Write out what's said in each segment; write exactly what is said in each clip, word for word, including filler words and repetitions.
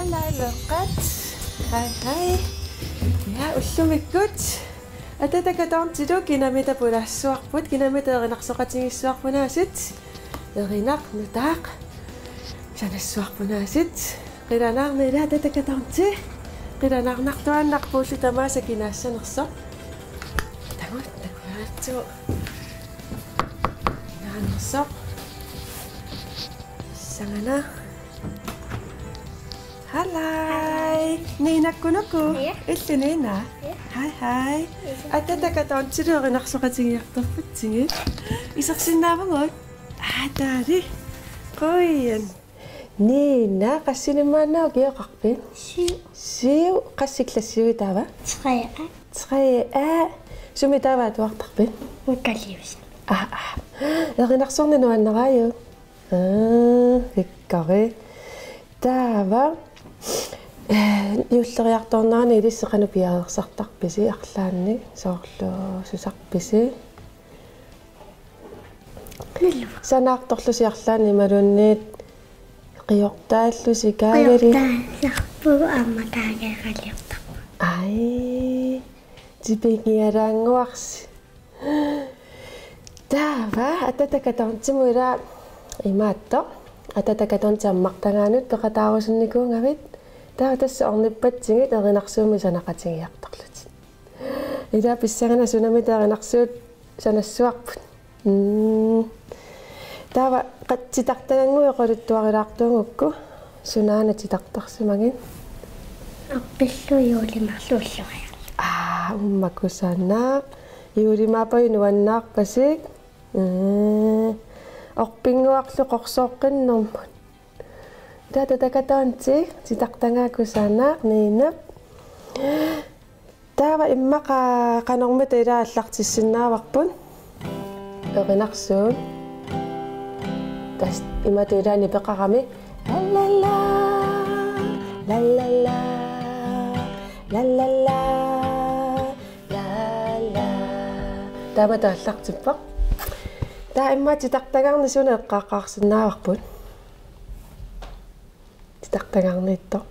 Hej, hej. Ja, ullumikkut. Atatakatontilu kinamita pulaassuarput, kinamita erinarsoqatigiissuarpunaasiit. Erinaq nutaaq sanassuarpunaasiit. Qilanaarnaq ila atatakatonti. Qilanaarnartuaannarpoq ullut tamaasa kinaassanersoq. Tagut, takuaatsu. Inaanersoq. Sangana. Halløj. Nina Kunuku. Ja. Illit Nina. Ja. Hej, hej. Atatakatontilu erinarsoqatigiartorpatsigit. Isersinnaavugut? Aa, taali. Qujan. Nina, qassinik maanna ukioqarpit? Syv. Syv, qassit klassiuit taava? Tre A. Tre A. Sumi taava atuartarpit? Ukaliusa. Aa, aa. Erinarsorneq nuannaraajuk? Aa, ikkari. Taava, eh, juulleriartornerani ilissi qanoq piareersartarpisi arlaannik, soorlu susarpisi? Nillu. Sanaartorlusi arlaannik imaluunniit qiortaallusi kaagali? Qiortaallarpugut aamma kaageeraliortarpugut. Ai, tipigialaannguarsi. Taava, atatakatontimut ila imaattoq. Atatakatontit ammartagaannut peqataarusunnikuugavit. Taava tassa ornippatsigit erinarsuummik sanaqatigiartorlutit. Ila pissanganaq sunamita erinarsuut sanassuarput. Mm. Taava qat-, titartagannguit oqaluttuarilaartuugukku sunaana titartarsimagit? Orpillu juulimaarlu ulloriarlugu. Aa, uumma kusanaq. Juulimaappajuk nuannaarpasik. Mm. Orpinnguarlu qorsooqqinnermut. Ila atatakatonti titartagaa kusanaq Ninap. Taava immaqa qanormita ila aallartissinnaavarput. Erinarsuut. Tassa imatut ilaanni peqarami. La la la, la la la, la la la, la la. Taamatut aallartippoq. Taava immaqa titartagaarneq suna eqqaaqqaarsinnaavarput? Titartagaarniittoq.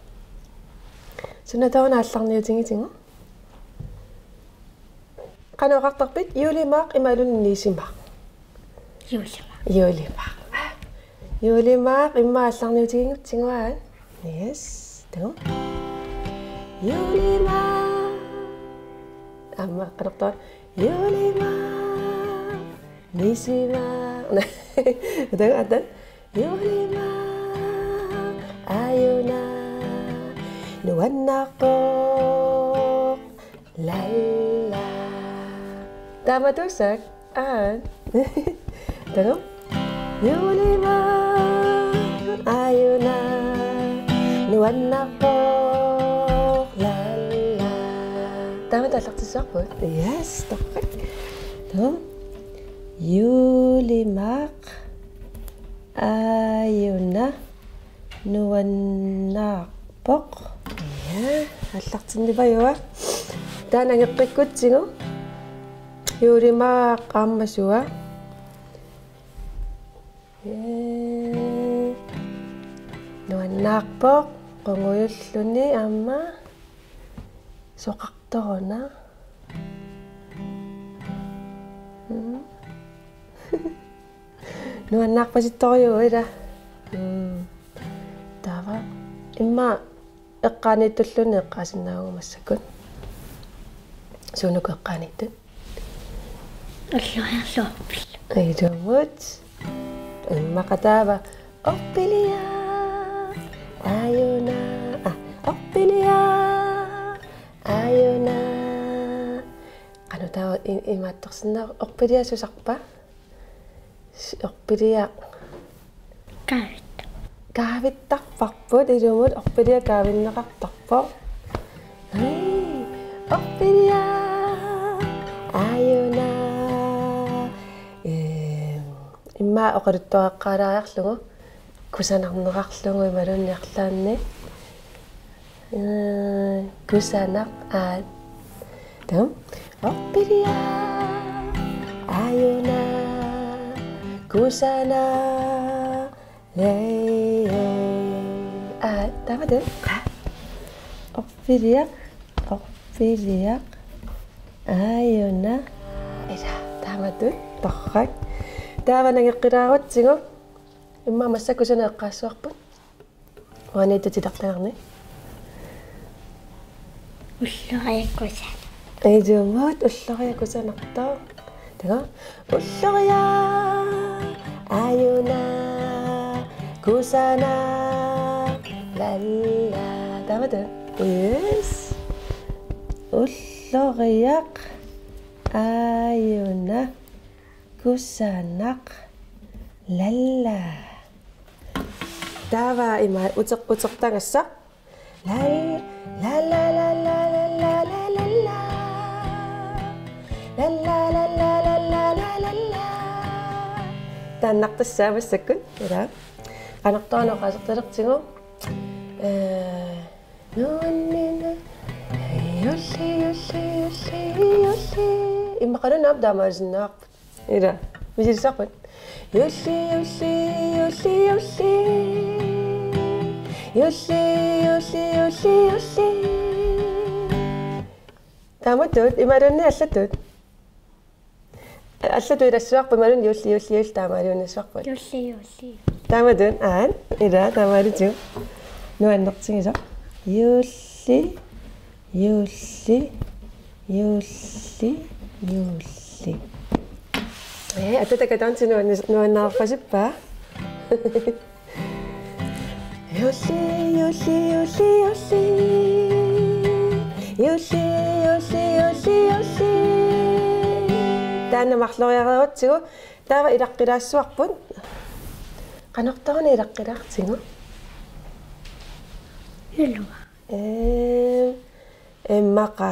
Suna taanna aallarniutigitigu? Qanoq oqartarpit? Juulimaaq imaluunniit nissimaaq? Juulimaaq. Juulimaaq. Juulimaaq immaqa aallarniutiginngitsugut. Yes. Taava. Juulimaaq. Aamma qanoq taava? Juulimaaq. Nissimaaq. Taava, taava. Juulimaaq, aajuna, nuannaarpoq, la la. Taamatussaq, aa. Taava. Juulimaaq, aajuna, nuannaarpoq, la la. Taamatut aallartissavarput. Yes, torrak. Taava. Juulimaaq, aajuna, nuannaarpoq. Ja, aallartinnivajuva. Taava nangeqqikkutsigu. Juulimaaq aamma sua? Ja. Nuannaarpoq, qungujulluni aamma. Soqartoruna. Mm. Nuannaarpasittorujuuvoq ila. Mm. Taava. Immaqa eqqaaniittulluunniit eqqaasinnaavugut massakkut. Suunuku eqqaaniittut? Ulloriarluarpillu. Ilumut. Immaqa taava. Orpiliaq. Aajuna. Aa, orpiliaq. Aajuna. Qanoq taava i-, imaattorsinnaava, orpiliaq susarpa? S-, orpiliaq. Kaavit. Kaavittarparput, ilumut orpiliaq kaavinneqartarpoq. Ai, orpiliaq. Aajuna. Ee, immaqa oqaluttuaqqaalaariarlugu. Kusanarneqarlugu imaluunniit arlaannik. Ee, kusanaq, aa. Taava. Orpiliaq, aajuna, kusanaq, ee, ee. Aa, taava taava. Orfiliaq, orfiliaq, aajuna. Ila, taamatut, torrak. Taava nangeqqilaarutsigu. Immaqa massakkut suna eqqaassavarput. Uaniittoq titartagarni. Ulloriaq kusanaq. Ilummut ulloriaq kusanartoq. Taga. Ulloriaq aajuna kusanaq lalla. Taamatut. Yes. Ulloriaq aajuna kusanaq lalla. Taava ima uteq-, utertagassaq. Lal-, la, la, la, la. La, la, la, la, la. La, la, la, la, la, la, la, la, la. Taannartassaaq massakkut, ila. Qanoq taanna oqaasertalertigu. Eh, nuannina. Juulli, juulli, juulli, juulli. Immaqaluunniit taamaasinnaarput. Ila, misilissarput. Juulli, juulli, juulli, juulli. Juulli, juulli, juulli, juulli. Taamatut, imaluunniit allatut. Allatut ilassuarput imaluunniit juulli, juulli, juulli taamaaluunnissuarput. Juulli, juulli. Taamatut, aat, ila, taamaalutigu. Nuannertigisoq. Juulli, juulli, juulli, juulli. Ee, attatakatantsi nuannis-, nuannaarpasippa. Juulli, juulli, juulli, juulli. Juulli, juulli, juulli, juulli. Taanna marloriareerutsigu, taava ilaqqilaassuarput. Qanortoq una ilaqqilaartigu? Ilua. Ee, immaqa.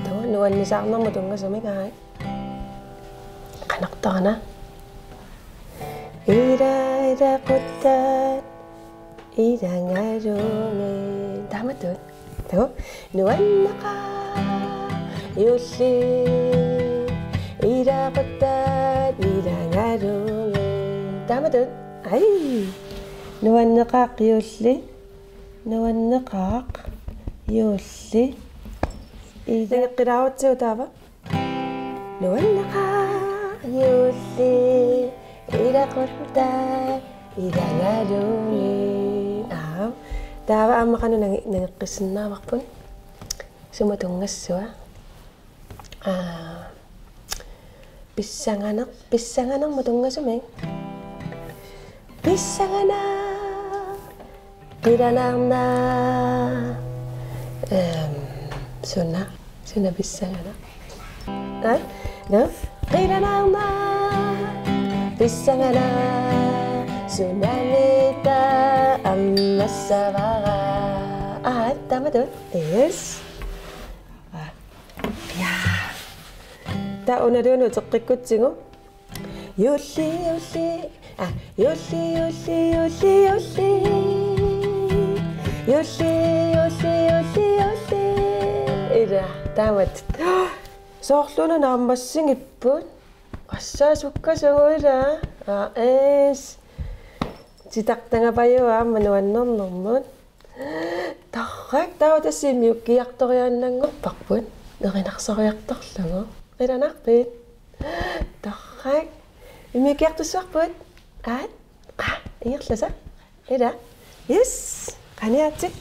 Taava nuannisaarnermut tunngasumik, aai. Qanortoq una? Ila, ilaquttaat, ilangaluunniit. Taamatut. Taava. Nuanneqaaq, juulli. Ilaquttaat, ilangaluunniit. Taamatut. Ai. Nuanneqaaq, juulli. Nuanneqaaq, juulli. Ila. Nangeqqilaarutsigu taava. Nuanneqaaq, juulli. Ilaquttaaq, ilangaluunniit. Aap. Taava aamma qanoq nange-, nangeqqissinnaavarput. Sumut tunngassava? Aa, pissanganer-, pissanganermut tunngasumik. Pissanganaq. Qilanaarnaq. Ehm, suna. Suna pissanganaq. Aa? No? Qilanaarnaq. Pissanganaq. Sunaniitta ammassavara. Aa, taamatut. Yes. Aa. Ja. Taava unaluunniit uteqqikkutsigu. Juulli, juulli. Aa, juulli, juulli, juulli, juulli. Juulli, juulli, juulli, juulli. Ila, taamatut. Soorlu una naammassigipput. Assut sukkasugut ila. Aa, ees. Titartagapajua aamma nuannernermut. Torrak, taava tassa immiukkiartoriaannanngorparput. Nerinarsoriartorlugu. Qilanaarpit? Torrak. Immiukkiartussuarput. Aat. Qa, ingerlasa. Ila. Yes. Qaniaatsit.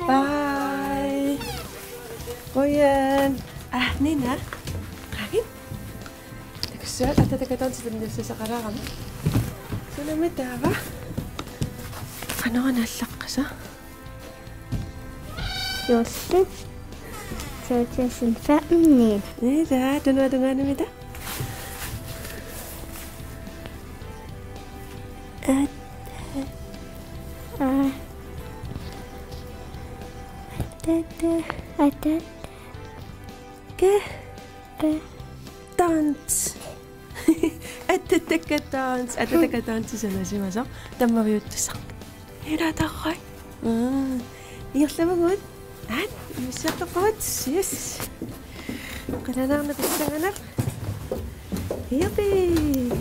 Bye. Qujan. Aa, Nina. Qagit. Takussuaq, attatakatantsi tunniussisaqalaarama. Sunami taava? Qanoq una allaqqasoq? Juulli to tusind femten. Ila, tunuatungaanumita? At-, a-, atata, atata. Ke? Ke? Dans. Attatakatantsi, attatakatantsi sanasimasoq. Tammaviuttussaq. Ila torrak. Aa. Ingerlavugut. Aat, iussiartorpagut. Yes. Qilanaarnaq pissanganaq. Juppie.